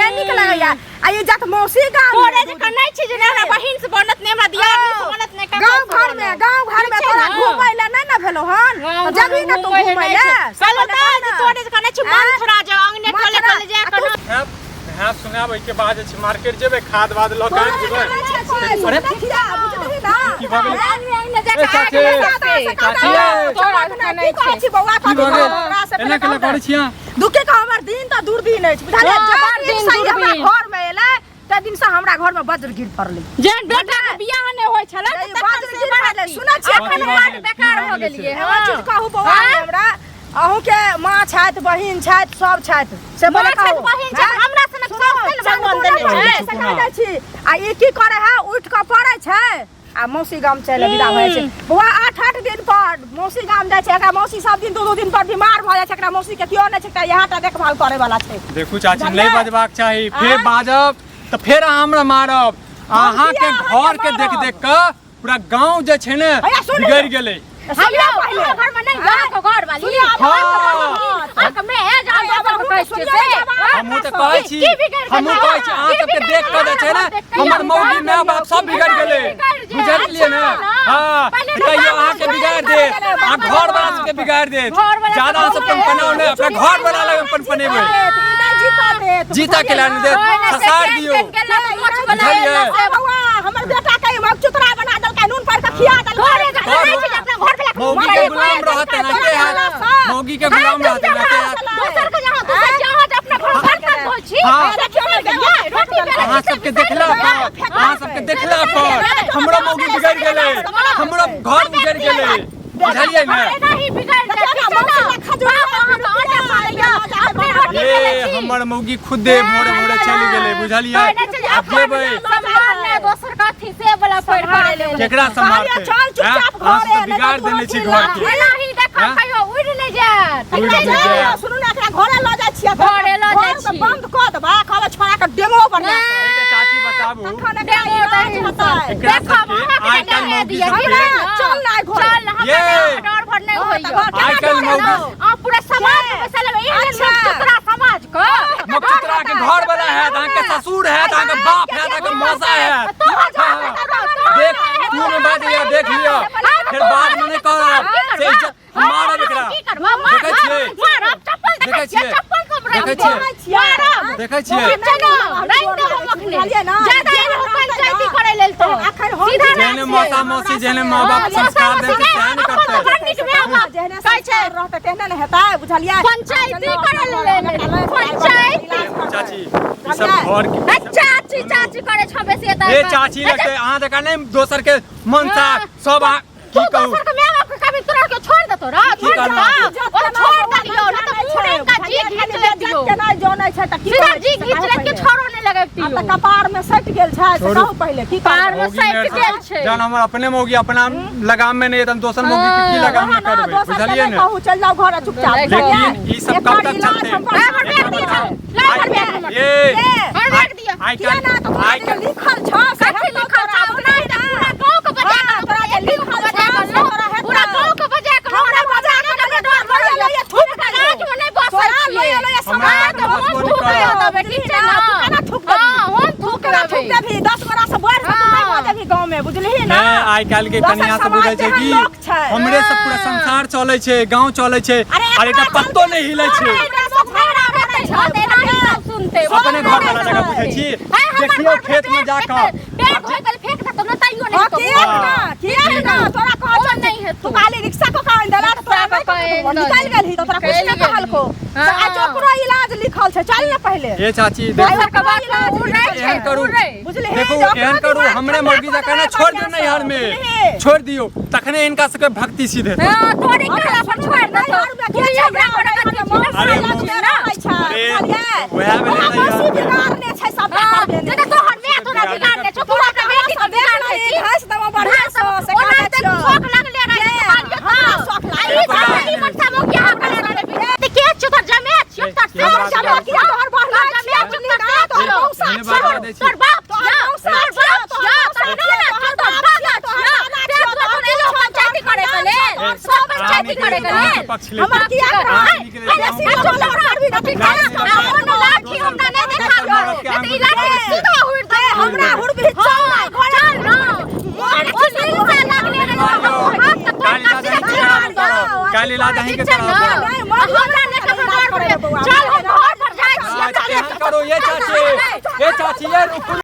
नहि नीक लगैया। आ ई जत मौसी गाम तोरे जे कनै छै जे नहि हमरा बहिन से बनत, नहि हमरा दियादनी से बनत, नहि ककरो गाँव से घर में बनत। गाँव घर में ठीक छै तोरा ने? घूमै ले नहि ने भेलौ हन? गाँव तऽ जबही घर ने तू घूमै ले घूमै नहि ले छै। कहलहुँ तऽ जे तोरे जे कनै छै मन थोड़ा जे अंगने टोले टोले जा कऽ न। हैब हैब सुनाब। ओहिके बाद जे छै मार्केट जेबै, खाद वाद लऽ कऽ आबि जेबै। अरे की भऽ गेलै? जाके ए, चाची, आगि लगा से। चाची, ए। तोरा के की कहै छी बौआ की कथी भऽ गेल? हमरा से एना केना करै छी अहाँ? दुखे के हमर दिन तऽ दूरबीन अछि बुझलियै हँ, जै बड़ दिन दिन से ई हमरा दूरबीन। घर मे एलै तै दिन से हमरा घर मे वज्र गिर पड़लै जेहन बेटा के बियाह नहि होइ छलै ई तऽ तखन वज्र से गिर बड़ा पड़लै सुनै छियै अखन कथी भऽ बड़ गेल? बेकार की भऽ भऽ गेल गेलियै से? एगो चीज कहू बौआ हमरा अहूँके माँ छथि बहिन छथि सब छथि से माँ पहिले छथि, कहू बहिन छथि, हैं? हमरा सनक सुनू, साउस नहि ने भगवान चंदू देने ने छै। से कहि दै छी आ ई की करे है उठि कऽ पड़ै छै आ मौसी गाम चलि विदा भऽ जाइ छै बौआ 8-8 दिन पर मौसी गाम जाइ छै एकरा मौसी सब दिन 2-2 दिन पर बीमार भऽ जाइ छै एकरा मौसी के केओ नहि छै एकटा इएह टा देखभाल करे वाला छै देखू चाची बुझलियै? नहि बजबाक चाही फेर आँय? बाजब तऽ फेर अहाँ हमरा मारब अहाँके किया अहाँके घर के देख मारब? देख कऽ पूरा गाँव जे छै ने हैया सुन बिगड़ि गेलै सुनियौ हेलो, पहिले। अहाँ घर में नहीं, अहाँ के घर वाली। सुनियौ, अहाँ के हाँ। घर अहाँ के मैं जान दोसर के कहै छियै से। हमहूँ तऽ कहै छी की बिगड़ि गेलै? हमहूँ कहै छी अहाँ की सबके बिगड़ि देख कऽ जे छै ने गेलै? हमर मौगी माय बाप सब बिगड़ि गेलै बिगड़ि जाय। बुझलियै ने अच्छा ना। हँ पहिले तऽ कहियो बाप अहाँके बाप बिगाड़ि बाप देत बाप आ बाप घर वाला सबके बिगाड़ि देत घरवला ज्यादा सबके अहाँ सब पनपनाउ नहि अपना घर वाला लग पनपनेबै जीता के लाइन देत खसार दियौ बुझलियै? हमर बेटा के चुतरा बना देलकै नून पर के खिया देलकै मौगी के गुलाम रहत एनाहिते हैत मौगी के गुलाम रहत एनाहिते हैत हाँ। अहाँ सबके देखला पर अहाँ सबके देखला पर हमरो मौगी बिगड़ि गेलै हमरो घर उजड़ि गेलै बुझलियै ने ये हमर मौगी खुदे भोरे भोरे चलि गेलै बुझलियै आब जेबै केकरा सम्हारतै चल चुपचाप हैं? अहाँ सब घरे, तऽ बिगाड़ नहि तऽ देने छी तू घर के हैं? उड़ि नहि जायत। सुनू ने एकरा घरे लऽ जाइ छियै घरे लऽ जाइ घर के छी। बंद कऽ देबा कहबै छोड़ा के डेमो बना एकटा चाची बताबू तखन एकरा डेमो इलाज दही हेतै। एकरा देखब, सबके अहाँके आइ काल्हि नहि मौगी दिअ, सबके ना? चल ना घरे। चल, हमरा ये। डर भर नहि हँ, होइए। तऽ घर केना आइ काल्हि डर मौगी- हेतौ? अहाँ पूरा समाज के पैसा लेबै, एहन अच्छा। मुखचुतरा समाज के। मुखचुतरा के घर वाला हैत अहाँके ससुर हैत अहाँके बाप हैत अहाँके मौसा हैत तोहर हाँ। देख तू ने बाजैया देख लिअ फेर बाद में नहि कहब से इज्जत मारब एकरा की करबो? मारब, देखै छियै? मारब, चप्पल देखै देखै छियै, छियै? चप्पल कम देखै रखबै। छियै? मारब। देखै छियै? ठीक छै ने? रहि देबो अखने। ज्यादा एहन पंचायती करै लेल तो। अखन हम सीधा जेहने राज मौसा छै। मौसी जेहने माँ बाप हाँ, संस्कार मौसा देतै मौसी सएह ने अपन करतै बड़ नीक माय बाप। जेहने कहै छै, संस्कार रहतै तेहने ने हेतै बुझलियै पंचायती करै लेल पंचायती। चाची ई सब घर के ए, चाची चाची करै छौ बेसी एतऽ। ए चाची लगतै अहाँ जकाँ नहि दोसर के मनसा सब अहाँ तू की कहू दोसर के माय बाप के कभी तोरा के छोड़ देतो रा छोड़ करबै? देतो ओ छोड़ देलियो ना त मुंह का जी घीच ले दियो केना जनै छै तऽ की सीधा कहै जी छै से घीच कहू ले के पहिले। छोड़ो नहीं लगबतियो आब तऽ कपार में सटि गेल छै से छोड़ू। कहू पहिले की पार में मौगी सटि मेरे गेल छै जहन हमर अपने मौगी अपना लगाम में नहीं है त हम दोसर मौगी के की लगाम में ना करबै दोसर के बुझलियै नहि ने कहू चलि जाउ घर चुपचाप लेकिन ई सब कब एकर तक इलाज चलतै हम कर हमर बैग दिअ ला हमर बैग हमर ये हमर बैग दिअ आइ किया ना काल्हि तो तोरा आइ जे काल्हि लिखल छौ से कथी हम लिखल छौ तोरा अपना ही पूरा गाँव के बजा हाँ, के तोरा जे लिखल बजा छौ के से तोरा हेतौ। पूरा गाँव के बजा के हमरा बजा के लइए तोरा लइए लइए थूक देलियौ। राज में नहीं बसै तोरा छियै। लइए लइए हमरा समाज तऽ में बसबो थूक नहि देलियौ करब। तब, ठीक छै ना? तू केना थूक देबही? हाँ, हम थूक केना थूक देबै। देबही? 10 गोरा से बढ़ि कऽ तू नहि हाँ। भऽ जेबही गाँव में, बुझलिही ना? नहि आइ काल्हि के दोसर कनिया सब समाज बुझै छै तेहन कि लोक छै। हमरे सब पूरा संसार चलै छै गांव चलै छै अरे और एकटा एकरा पत्तो नहि हिलै छै एकरा सब झगड़ा करै छै, एनाही सब सुनते अपने घर वाला जगह पूछै छी देखियौ खेत में जा कऽ पेड़ धोइ के फेंक देतो ना तैयो नहीं हाँ, हेतौ। किएक ना? किएक ना? तोरा कहै ओ छौ नहीं हेतौ। तू खाली रिक्शा को कान देला तऽ तोरा रिक्शा नहि को कान कहलको। निकलि गेलही तऽ तोरा कुछ नहि कहलको। हाँ। तऽ आइ ओकरो इलाज लिखल छै चल ने पहिले ए चाची देखू दोसर के बात में उड़ै छै एहन करू उड़ै। बुझलिही देखू जे ओकरो एहन करू दिमाग हमरे ठंडा मौगी जकाँ ने कऽ छोड़ दियौ देबै नैहर में बुझलिही? छोड़ दियौ तखने हिनका सबके भक्ति सिद्ध हेतै हाँ, तोरी कहला पर छोड़ देतो। तू ही हमरा पर अगर अरे अरे मौगी- ना। अरे वएह भेलै नैहर में। बिगाड़ने छै सबटा हाँ, कर देने जे तोहर माय तोरा बिगाड़ने छौ, तू अपना बेटी के बिगाड़ने छी। घास दवा बढ़िया घास से से ओना खाइ तऽ छियौ। शौक लगले रहै छै, ये, कहलियौ हाँ, तऽ। शौक आ लागल। ई सब ई मनसा मौगी अहाँ करे रहलै। तऽ के छियौ तोहर जमाए छियौ, तोहर ये सार बात छियौ, किया तोहर बढ़ला तोहर जमाए छियौ, छियौ, तोहर सार तोहर छियौ। मौसा एहने बात छियौ। बाजै छी। तोहर बाप तोहर छियौ, मौसा तोहर छियौ, बाप तोहर छियौ, मौसा तोहर नाना छियौ, छियौ, तोहर तोहर दादा बाप छियौ। छियौ, तें तोहर एलो पंचायती करे के लेल, ए, सब पंचायती करे के लेल। पक्ष लेती। हमर किया अहाँ निकले अरे सीधा वाला करबी ना ठीक लाठी है लगा। कोनो लाठी हमरा नहि देखाबियौ, नहि तऽ ई लाठी सीधा हुड़ि देबौ। हमरा हुड़बी चल ना घर चल ना। ओ शीशा लगले रहै, हाथ के तोड़ काली कऽ लाज सीधा अहीं के चढ़ा चढ़ाओ देबौ। काली लाज अहीं के ठीक छै चढ़ाओ ना? हमरा नहि ककरो डर पड़ैए। चल हम घर पर जाइ छी। अच्छा, एहन करू ये चाची ये चाची ये रुकू।